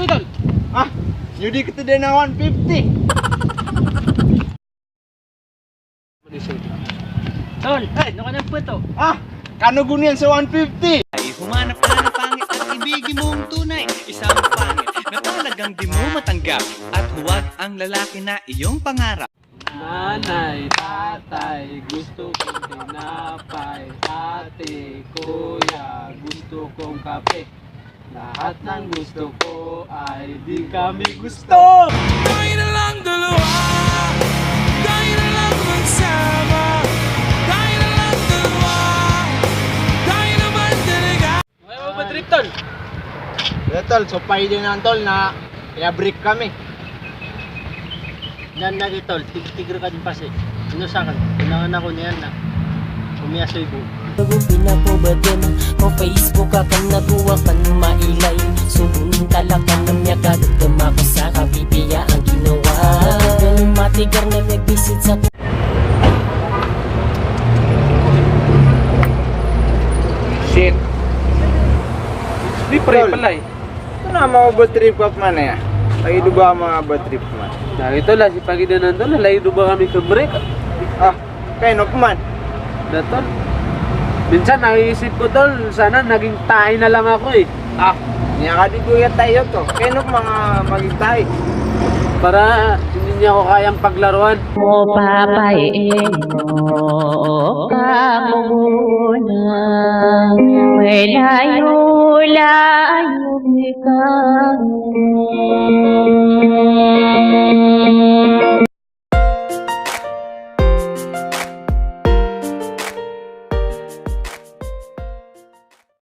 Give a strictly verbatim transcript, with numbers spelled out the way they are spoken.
Tol. Ah, niyo di ketedaan a one fifty. Tol, ay, no ka na peto. Ah, kano goniyan sa one fifty? Ay, humanap ka ng pangit at ibigay mong tunay. Isang pangit na talagang di mo matanggap. At huwag ang lalaki na iyong pangarap. Nanay, tatay, gusto kong tinapay. Ate, kuya, gusto kong kape. Lahat ng gusto ko ay di kami gusto. Tayo na lang dalawa. Tayo na lang magsama. Tayo na lang dalawa. Tayo naman talaga. Ay, mabadrip, tol. Yo, tol, so pay di nan, tol, na pina-break kami. Nan na di, tol, tig-, tig-, tig-, ka din pasi. Ino sa akin, pinangan ako niyan na. Umiyasoy bo. Ago pinapobaden ko Facebook aken, ago aken mailay. So bontal aken na miyakadedem ako sa kapipiya a ginawa. Ago matigar na miyagbisit sa Shit. Di pre, tol, pala eh. Ito na, mabadrip ka man aya. Lagid o ba a mabadrip ka man? Na ito, la, si pagidanan to, la, lagid o ba kami kemrek. Ah, keno pman. Da, tol. Minsan, naiisip ko, tol, sana naging tae na lang ako eh. Ah, niyan ka di ko iya tae to. Keno pman a maging tae. Para hindi niya ako kayang paglaruan. O papayin mo ka muna, malayo-layo ka.